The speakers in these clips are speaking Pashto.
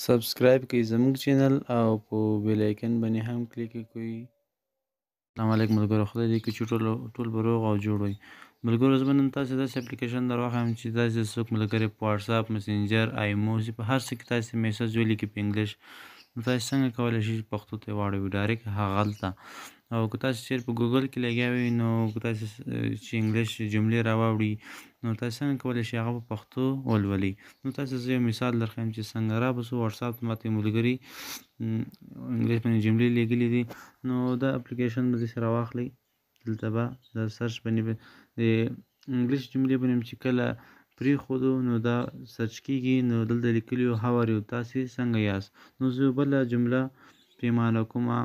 Subscribe کړئ زموږ چینل او په بیل آیکن باندې هم کلیک وکړئ. السلام علیکم ملګرو، خدای دې وکړي چې ټول به روغ او جوړ وئ. ملګرو، زه به نن تاسې داسې اپلیکیشن در وښایم چې تاسې څوک ملګری په واتساپ، مسنجر، آیمو، په هر څه کې تاسې میسج ولیکي په انګلیش، نو تاسې څنګه کولی شئ چې پښتو ته یې واړوي ډایرکټ هغلته. او که تاسې چېرې په ګوګل کې لګیا وئ، نو که تاسې چې انګلیش جملې راواوړي، نو تاسې څنګه کولی شئ هغه په پښتو ولولئ. نو تاسې زه یو مثال درښیم چې څنګه را به سو واتساپ ته ماته یو ملګري انګلیش باندې جملې لیږلي دي. نو دا اپلیکیشن به داسې راواخلئ، دلته به د search باندې به د انګلیش جملې باندې چې کله پرېښودو نو دا search کېږي. نو دلته لیکلي وو how are you، تاسې څنګه یاست. نو زه بله جمله پیمانه کومه،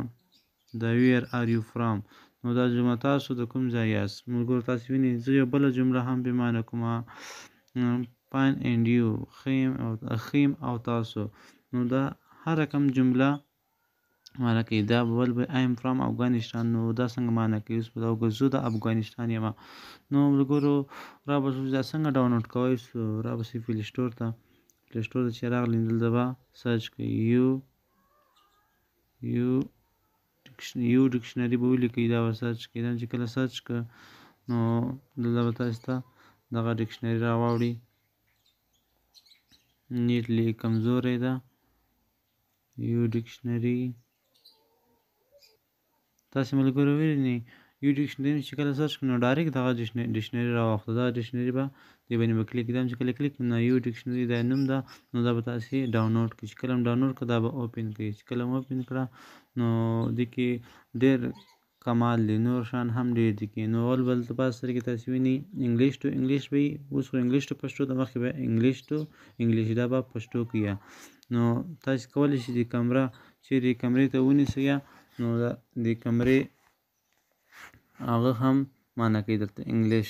د where are you from، نو دا جمله تاسو د کوم ځای یاست. ملګرو تاسې وینئ، زه یو بله جمله هم پیمانه کومه، fine and you، ښه یم او تاسو. نو دا هر رقم جمله معنی کوي. دا بل به I am from Afghanistan، نو دا څنګه معنی کوي؟ اوس به دا وګورو، زه د افغانستان یم. نو ملګرو را به سو دا څنګه ډاونلوډ کوی سو، را به سئ پلی سټور ته. پلی سټور ته چې راغلئ دلته به search کړئ یو ډکشنري به ولیکئ، دا به search کړئ. دا چې کله search کړئ نو دلته به تاسو ته دغه ډکشنري راواوړي. نیټ لږ کمزوری ده. یو ډکشنري تاسې ملګرو وینئ، یو ډکشنري چې کله search کړو نو ډایرکټ دغه ډکشنري راواخلو. دا ډکشنري به دې باندې به کلیک کړم، چې کله کلیک کړم نو یو ډکشنري دا نوم ده، نو دا به تاسې ډاونلوډ کړئ. چې کله هم ډاونلوډ کړه دا به open کړئ. چې کله هم open کړه نو دې کې ډېر کمال دی، نور شیان هم ډېر دي کې. نو اول بل ته په سر کې تاسې وینئ انګلیش ټو انګلیش به وي. اوس خو انګلیش ټو پښتو ده، مخکې به انګلیش ټو انګلیش، دا به پښتو کوي. نو تاسې کولی شئ د کمره چیرې کمرې ته ونیسئ، نو د کمرې هغه هم معنی کوي درته انګلیش،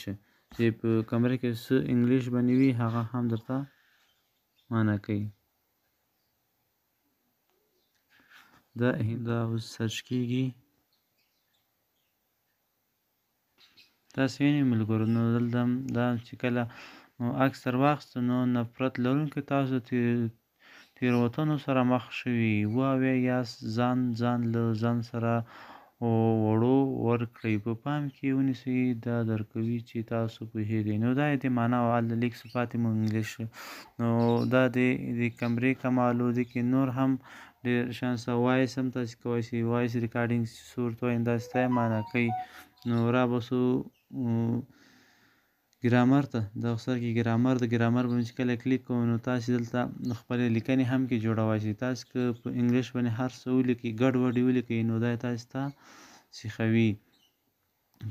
چې په کمره کې څه انګلیش باندې وي هغه هم درته معنی کوي. دا اوس search کېږي. تاسې وینئ ملګرو، نو دلته دا چې کله عکس در واخیستو نو نفرت لرونکي تاسو تېروتنو سره مخ شوي واویا یاست، ځان له ځان سره وړو ورکړئ، په پام کې ونیسئ دا درکوي چې تاسو پوهېږئ. نو دا یې د معنا وه، هلته لیک څه پاتې مو انګلیش. نو دا د کمرې کمالو دې کې نور هم ډېر شیان شته. voice هم تاسې کولی شئ، voice recording چې څه ورته وایي دا ستا یې معنا کوي. نو را به سو ګرامر ته، دغه سر کې ګرامر د ګرامر باندې چې کله کلیک کوو نو تاسې دلته خپلې لیکنې هم کې جوړولی شئ. تاسې که په انګلیش باندې هر څه ولیکئ، ګډ وډ یې ولیکئ، نو دا یې تاسې ته سیخوي.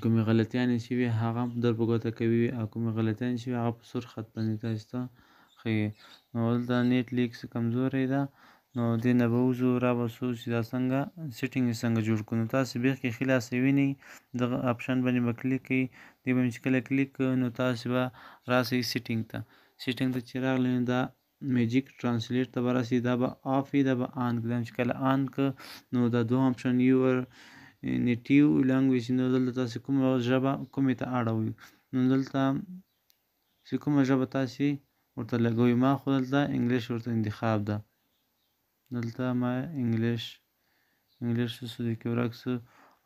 کومې غلطیانې چې وي هغه هم در په ګوته کوي، او کومې غلطیانې چې وي هغه په سور خط باندې تاسې ته ښیي. نو دلته نیټ لیک څه کمزوری ده، نو دې نه به وځو، را به سو چې دا څنګه setting یې څنګه جوړ کړو. نو تاسې بیخ کې ښي لاس یې وینئ، دغه option باندې به کلیک کړئ. دې باندې چې کله کلیک کړئ نو تاسې به راسئ setting ته. setting ته چې راغلئ نو دا magic translate ته به راسئ، دا به off وي، دا به on کړئ. چې کله on کړ نو دا دوهم option your native language، نو دلته تاسې کومه ژبه کومې ته اړوئ، نو دلته چې کومه ژبه تاسې ورته لګوئ. ما خو دلته انګلیش ورته انتخاب ده، دلته ما انګلیش څه دې کې ورک سو،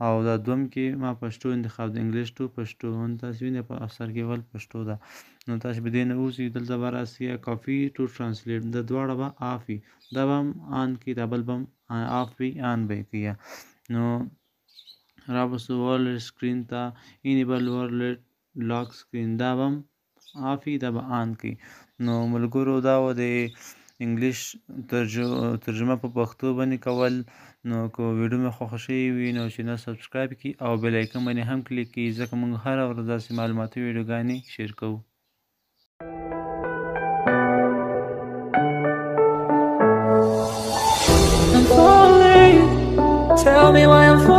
او دا دوم کې ما پښتو انتخاب ده، انګلیش ټو پښتو. نو تاسې وینئ په اثر کې اول پښتو ده. نو تاسې به دې نه ووځئ، دلته به راسئ copy to translate، دا دواړه به off وي، دا به هم on کړئ، دا بل به هم off وي، on به یې کړئ. نو را به سو world screen ته، enable world lock screen، دا به هم off وي، دا به on کړئ. نو ملګرو دا وه د انګلیش ترجمه په پښتو باندې کول. نو که ویډیو مې خوښه شوې وي نو چینل subscribe کړئ او bell icon باندې هم کلیک کړئ، ځکه موږ هره ورځ داسې معلوماتي ویډیوګانې share کوو. Tell me why I'm falling.